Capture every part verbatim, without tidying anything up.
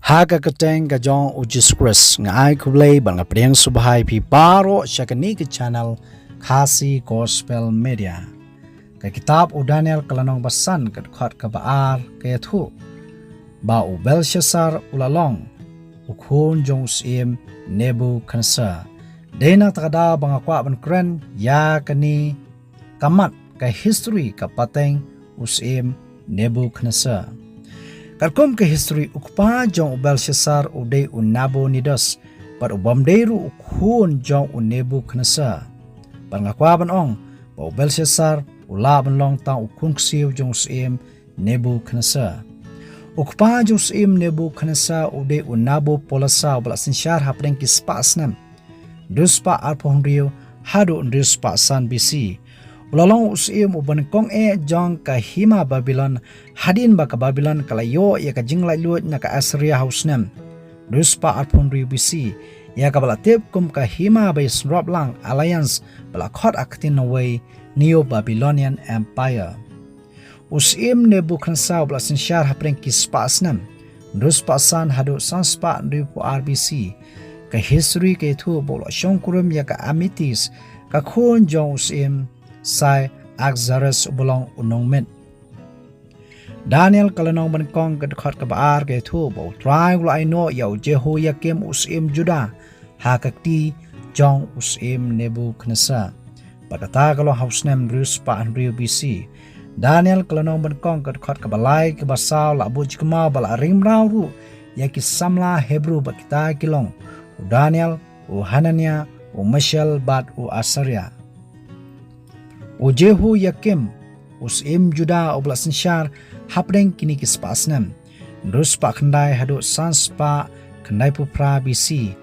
Ha ka kyrteng ka jong u Jisu Khrist, nga ai khublei bad nga pdiang sngewbha ïa phi baroh sha kane ka channel Khasi Gospel Media. Ka kitab u Daniel ka lynnong ba san ka dkhot kaba ar ka ïathuh ba u Belshassar u la long u khun jong u syiem Nebukhadnezzar. Dei na kata ka daw ba nga kwah ban kren ïa kane ka mat ka history ka pateng u syiem Nebukhadnezzar. Katkum ka history, u kpa jong u Belshassar u dei u Nabonidus, bad u bym dei ruh u khun jong u Nebukhadnezzar. Bad nga kwah ban ong ba u Belshassar u lah ban long tang u khun ksiew jong u syiem Nebukhadnezzar. U kpa jong u syiem Nebukhadnezzar u dei u Nabopolassar uba la synshar hapdeng ki spah snem hynriew spah arphew hynriew haduh hynriew spah san B C. U la long u syiem uba nyngkong eh jong ka hima Babilon, hadien ba ka Babilon ka la ïoh ïa ka jinglaitluid na ka Assyria ha u snem hynriew spah arphew hynriew B C, ïa kaba la tip kum ka hima ba ïasynrop lang, alliance, ba la khot ha ka ktien nongwei Neo-Babylonian Empire. U syiem Nebukhadnezzar uba la synshar hapdeng ki spah snem hynriew spah san haduh san spah hynriewphew ar B C. Ka history ka ïathuh ba u la shongkurim ïa ka Amyntas, ka khun jong u syiem Shai Ahasuerus uba long u nongmit. Daniel ka lynnong ba nyngkong ka dkhot kaba ar ka ïathuh ba U Trai u la ai noh ïa u Jehoiakim u syiem Judah ha ka kti jong u syiem Nebukhadnezzar. Bad kata ka long ha u snem hynriew spah hynriew B C. Daniel ka lynnong ba nyngkong ka dkhot kaba lai, kaba saw la buh jingkynmaw ba la ring mraw ruh ïa ki samla Hebru bad kita ki long u Daniel, u Hananiah, u Mishael bad u Azaria. U Jehoiakim u syiem Judah uba la synshar hapdeng kine ki spah snem hynriew spah khyndai haduh san spah khyndaiphew phra B C.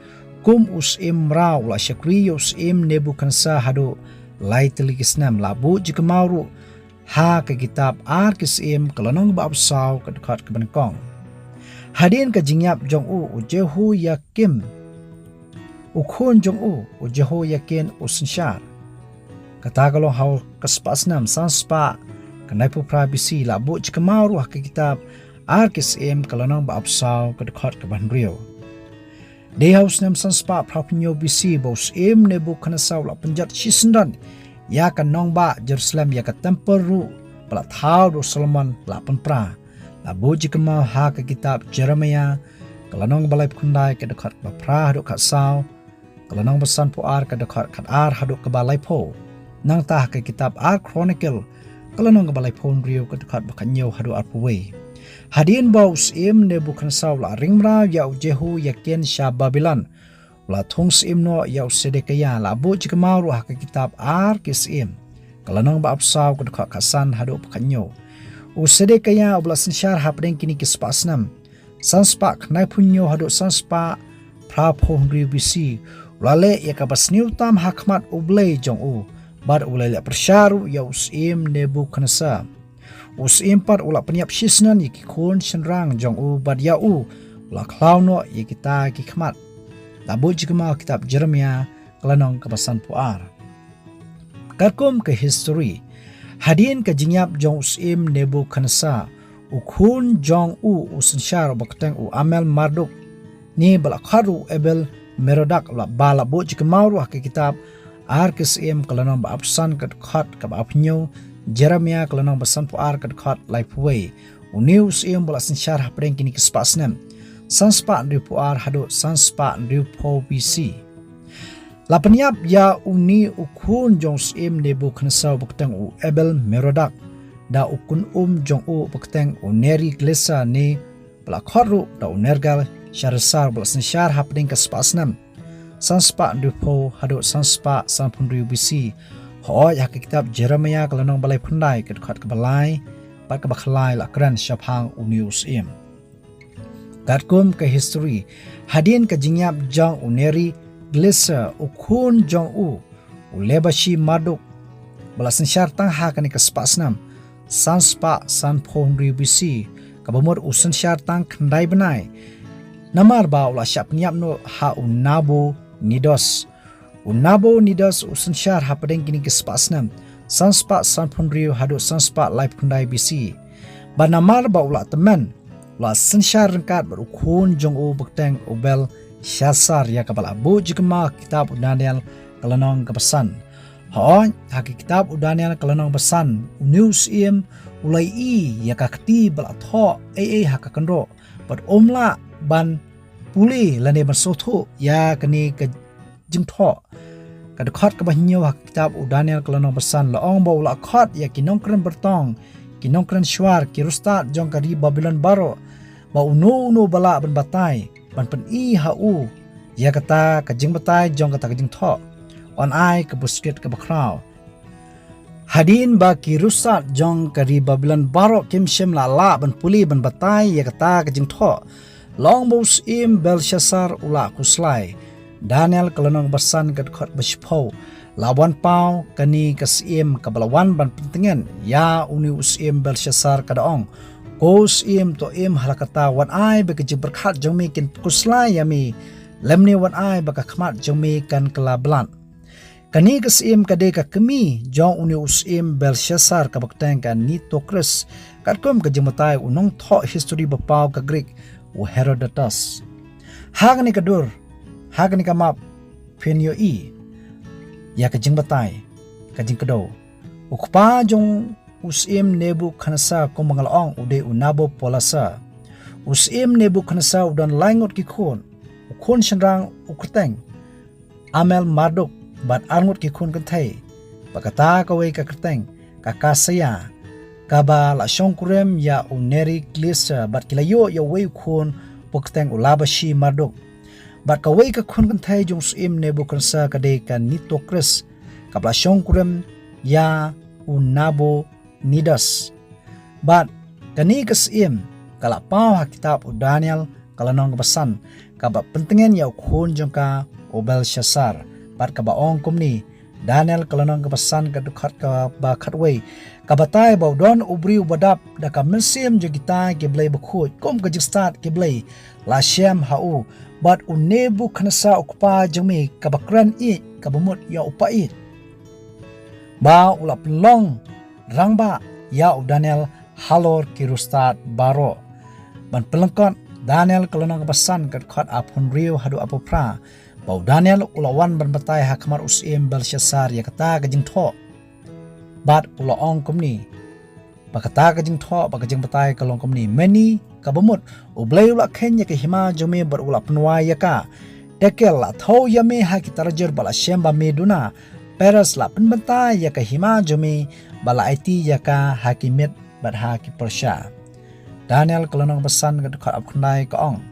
Kum u syiem mraw u la shakri ïa u syiem Nebukhadnezzar haduh lai tylli ki snem, la buh jingkynmaw ruh ha ka kitab Ar Ki Syiem ka lynnong ba arphew saw ka dkhot kaba nyngkong. Hadien ka jingïap jong u, u Jehoiakim u khun jong u, u Jehoiakin u synshar. Kata ka long ha ka spah snem san spah khyndaiphew phra B C, la buh jingkynmaw ruh ha ka kitab Ar Ki Syiem ka lynnong ba arphew saw ka dkhot kaba hynriew. Dei ha u snem san spah phraphew hynñiew B C ba u syiem Nebukhadnezzar u la pynjot shisyndon ïa ka nongbah Jerusalem, ïa ka templ ruh ba la thaw da u Solomon la pynpra. La buh jingkynmaw ha ka kitab Jeremiah ka lynnong ba laiphew khyndai ka dkhot ba phra haduh khatsaw, ka lynnong ba sanphew ar ka dkhot khatar haduh kaba laiphew. Nangta ha ka kitab Ar Chronicle ka lynnong kaba laiphew hynriew ka dkhot ba khathynñiew haduh arphew wei. Hadien ba u syiem Nebukhadnezzar u la ring mraw ïa u Jehoiakin sha Babilon, u la thung syiem noh ïa u Sedekiah, la buh jingkynmaw ruh ha ka kitab Ar Ki Syiem ka lynnong ba arphew saw ka dkhot khatsan haduh ba khathynñiew. U Sedekiah uba la synshar hapdeng kine ki spah snem san spah khyndaiphew hynñiew haduh san spah phraphew hynriew B C, u la leh ïa kaba sniew tam ha khmat U Blei jong u, bad u la leh pyrshah ruh ïa u syiem Nebukhadnezzar. U syiem pat u la pynïap shisyndon ïa ki khun shynrang jong u, bad ïa u u la khlaw noh ïa kita ki khmat. La buh jingkynmaw ha kitab Jeremiah ka lynnong kaba sanphew ar. Katkum ka history, hadien ka jingïap jong u syiem Nebukhadnezzar, u khun jong u u synshar uba kyrteng u Amel Marduk, ne ba la khot ruh u Abel Merodach, la ba la buh jingkynmaw ruh ha ka kitab Ar Ki Syiem ka lynnong ba arphew san ka dkhot kaba arphew hynñiew, Jeremiah ka lynnong ba sanphew ar ka dkhot laiphew wei. Une u syiem ba la synshar hapdeng kine ki spah snem san spah hynriewphew ar haduh san spah hynriewphew B C. La pynïap ïa une u khun jong u syiem Nebukhadnezzar uba kyrteng u Abel Merodach da u kynum jong u uba kyrteng u Neri Glisar, ne ba la khot ruh da u Nergal Sharesar, ba la synshar hapdeng ka spah snem san spah hynriewphew haduh san spah sanphew hynriew B C. Hooid, ha ka kitab Jeremiah ka lynnong ba laiphew khyndai ka dkhot kaba lai bad kaba khyndai la kren shaphang une u syiem. Katkum ka history, hadien ka jingïap jong u Neri Glisar, u khun jong u u Lebashi Marduk, ba la synshar tang ha kane ka spah snem san spah sanphew hynriew B C, kaba mut u synshar tang khyndai bnai, namar ba u la shah pynïap noh ha u Nabonidus. U Nabonidus u synshar hapdeng kine ki spah snem san spah sanphew hynriew haduh san spah laiphew khyndai B C. Bad namar ba u la tymmen la synshar ryngkat bad u khun jong u ba kyrteng u Belshassar, ïa kaba la buh jingkyrmen ha ka kitab u Daniel ka lynnong kaba san. Hooid, ha ka kitab u Daniel ka lynnong ba san, une u syiem u la ïohi ïa ka kti ba la thoh ei ei ha ka kynroh, bad um lah ban pule lane ban sngewthuh ïa kane ka jingthoh. Ka dkhot kaba hynñiew ha ka kitab u Daniel ka lynnong ba san la ong ba u la khot ïa ki nongkren byrtong, ki nongkren shuwa, ki riewstad jong ka ri Babilon baroh, ba uno uno ba lah ban batai, ban pyni ha u ïa kata ka jingbatai jong kata ka jingthoh, un ai ka buskit kaba khraw. Hadien ba ki riewstad jong ka ri Babilon baroh kim shym la lah ban pule ban batai ïa kata ka jingthoh, la ong ba u syiem Belshassar u la khuslai. Daniel ka lynnong ba san ka dkhot ba shiphew. La wan paw kane ka syiem kaba la wan ban pyntngen ïa une u syiem Belshassar, ka da ong: Ko syiem, to im ha la katta, wat ai ba ka jingpyrkhat jong me kan khuslai ïa me, lymne wat ai ba ka khmat jong me kan kylla blad. Kane ka syiem ka dei ka kmie jong une u syiem Belshassar kaba kyrteng ka Nitocris, katkum ka jingbatai u nongthoh histori ba paw ka Greek, u Herodotus. Ha kane ka dur, ha kane ka map, phin ïohi ïa ka jingbatai, ka jingkdew. U kpa jong u syiem Nebukhadnezzar, kumba nga la ong, u dei u Nabopolassar. U syiem Nebukhadnezzar u don lai ngut ki khun. U khun shynrang u kyrteng Amel Marduk, bad ar ngut ki khun kynthei. Bad kata kawei ka kyrteng ka Kasaya, kaba la shongkurim ïa u Neriglissar, bad ki la ïoh ïa uwei u khun ba kyrteng u Labashi Marduk. Bad kawei ka khun kynthei jong u syiem Nebukhadnezzar ka dei ka Nitocris, kaba la shongkurim ïa u Nabonidus. Bad kane ka syiem ka la paw ha kitab u Daniel ka lynnong kaba san, kaba pyntngen ïa u khun jong ka, u Belshassar, bad kaba ong kumne. Daniel ka lynnong kaba san ka dkhot kaba khatwei, ka batai ba u don u briew ba dap da ka mynsiem jong kita ki blei bakhuid, kum ka jingstad ki blei la shem ha u. Bad u Nebukhadnezzar u kpa jong me, kaba kren ïeit, kaba mut ïa u paid, ba u la pynlong rangbah ïa u Daniel halor ki riewstad baroh. Ban pynlyngkot, Daniel ka lynnong kaba san ka dkhot arphew hynriew haduh arphew phra, ba u Daniel u la wan ban batai ha khmat u syiem Belshassar ïa kata ka jingthoh, bad u la ong kumne. Ba kata ka jingthoh bad ka jingbatai ka long kumne: Mynne, kaba mut, U Blei u la kheiñ ïa ka hima jong me bad u la pynwai ïa ka. Tekel, la thew ïa me ha ki tarajur bad la shem ba me duna. Peres, la pynbynta ïa ka hima jong me bad la aiti ïa ka ha ki Med bad ha ki Persia. Daniel ka lynnong ba san ka dkhot arphew khyndai ka ong: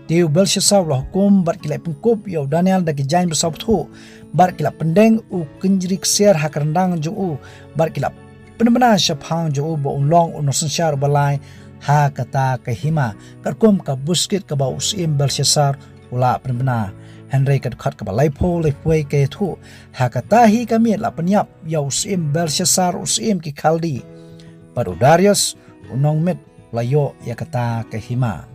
Te u Belshassar u la hukum bad ki la pynkup ïa u Daniel da ki jaiñ ba sawbthuh, bad ki la pyndeng u kynjri ksiar ha ka ryndang jong u, bad ki la pynbna shaphang jong u ba un long u nongsynshar uba lai ha kata ka hima, katkum ka buskit kaba u syiem Belshassar u la pynbna. Hynrei ka dkhot kaba laiphew, laiphew wei ka ïathuh: Ha kata hi ka miet la pynïap ïa u syiem Belshassar, u syiem ki Khaldi. Bad u Darius u nongmed u la ïoh ïa kata ka hima.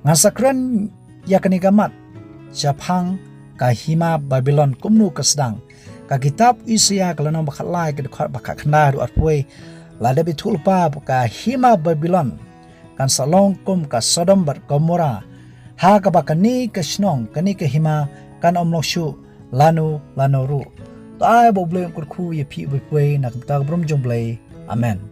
Ngan sa kren ïa kane ka mat shaphang ka hima Babilon kumno ka sdang. Ka kitab Isaïah ka lynnong ba khatlai ka dkhot ba khatkhyndai haduh arphew wei, la dep ïathuh lypa ba ka hima Babilon kan sa long kum ka Sodom bad Gomorrah, ha kaba kane ka shnong, kane ka hima, kan ym long shuh lano lano ruh. To ai ba U Blei un kyrkhu ïa phi uwei pa uwei na ka bynta ka burom jong U Blei. Amen.